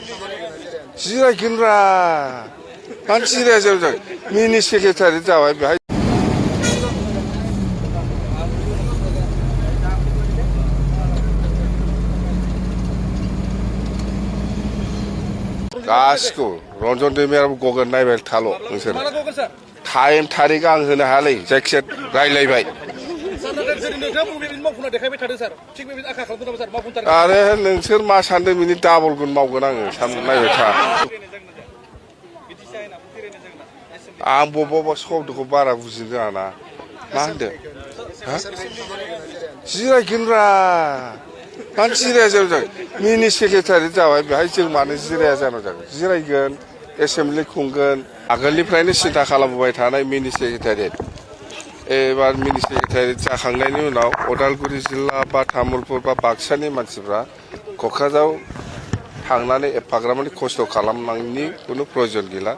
जिरायगोनब्रा मानो जिराया जों मिनि सेक्रेटारि जाबाय बेहाय गासिखौ रन्जन दैमायाबो गगोन नायबाय थाल' नोंसोर टाइम थारिख आं होनो हायालै जायखिजाया रायलायबाय आरो नोंसोर मा सानदों बिनि डाबल गुन मावगोन आङो नायबाय था आं बबेबा शब्दखौ बारा बुजिनो रोङा ना मा होनदों जिरायगोनब्रा मानो जिराया जों मिनि सेक्रेटारि जाबाय बेहाय जों मानो जिराया जानो जागोन जिरायगोन एसेमब्लि खुंगोन आगोलनिफ्रायनो सिन्था खालामबोबाय थानाय मिनि सेक्रेटारि एबार मिनि सेक्रेटारि जाखांनायनि उनाव उदालगुरि जिल्ला बा तामुलपुर बा बाक्सानि मानसिफ्रा क'क्राझाराव थांनानै एफाग्राबमानि खस्थ' खालामनायनि खुनु प्रयजन गैला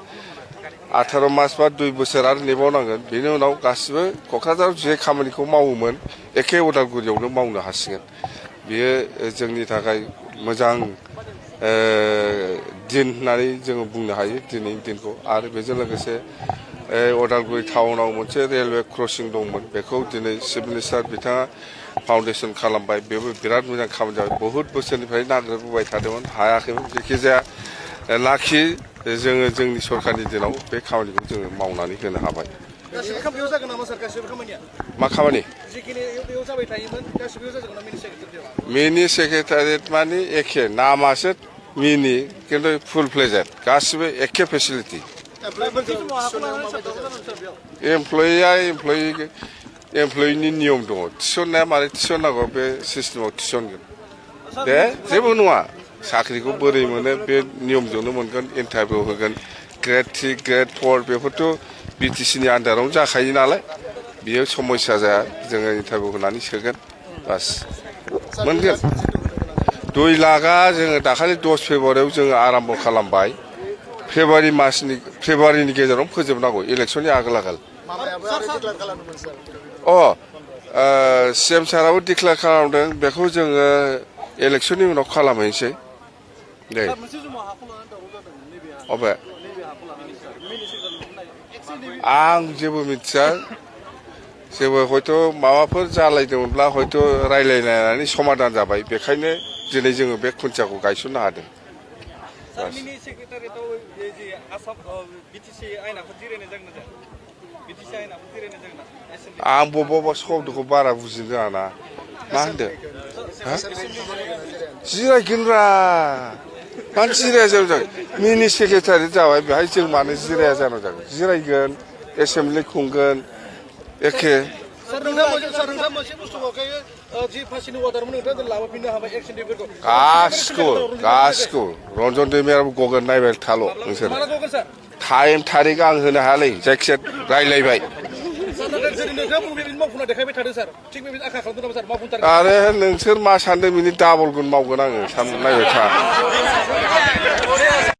18 मास बा 2 बोसोर आरो नेबावनांगोन बेनि उनाव गासिबो क'क्राझाराव जे खामानिखौ मावोमोन एखे उदालगुरियावनो मावनो हासिगोन बेयो जोंनि थाखाय मोजां दिन होननानै जोङो बुंनो हायो दिनैनि दिनखौ आरो बेजों लोगोसे उदालगुरि टाउनाव मोनसे रेलवे क्रसिं दंमोन बेखौ दिनै चिफ मिनिस्टार बिथाङा फाउन्डेसन खालामबाय बेबो बिराद मोजां खामानि जाबाय बहुद बोसोरनिफ्राय नागिरबोबाय थादोंमोन हायाखैमोन जायखिजाया लाखि जोङो जोंनि सरकारनि दिनाव बे खामानिखौ जोङो मावनानै होनो हाबाय मा खामानि मिनि सेक्रेटारियेट माने एखे नामासो मिनि किन्तु फुल फ्लेजेड गासिबो एखे फेसिलिटि एमप्लयिनि नियम दङ थिसननाया मारै थिसननांगौ बे सिस्टेमाव थिसनगोन दे जेबो नङा साख्रिखौ बोरै मोनो बे नियमजोंनो मोनगोन इन्टारभिउ होगोन ग्रेड 3 ग्रेड 4 बेफोरथ' बिटिसिनि आन्दारावनो जाखायो नालाय बियो समस्या जाया जोङो इन्टारभिउ होनानै सोगोन बास मोनगोन 2 लाखआ जोङो दाखालि 10 फेब्रुवारियाव जोङो आराम्भ खालामबाय फेब्रुवारिनि गेजेरावनो फोजोबनांगौ इलेक्सननि आगोल सिएम साराबो डिक्लेयार खालामदों बेखौ जोङो इलेक्सननि उनाव खालामहैनोसै दे अबे आं जेबो मिथिया जेबो हयथ' माबाफोर जालायदोंमोनब्ला हयथ' रायलायनानै समाधान जाबाय बेखायनो दिनै जोङो बे खुन्थियाखौ गायसननो हादों आं बबेबा शब्दखौ बारा बुजिनो रोङा ना मा होनदों जिरायगोनब्रा मानो जिराया जों मिनि सेक्रेटारि जाबाय बेहाय जों मानो जिराया जानो जागोन जिरायगोन एसेमब्लि खुंगोन एखे गासिखौ रन्जन दैमायाबो गगोन नायबाय थाल' नोंसोर टाइम थारिख आं होनो हायालै जायखिजाया रायलायबाय आरो नोंसोर मा सानदों बिनि डाबल गुन मावगोन आङो नायबाय था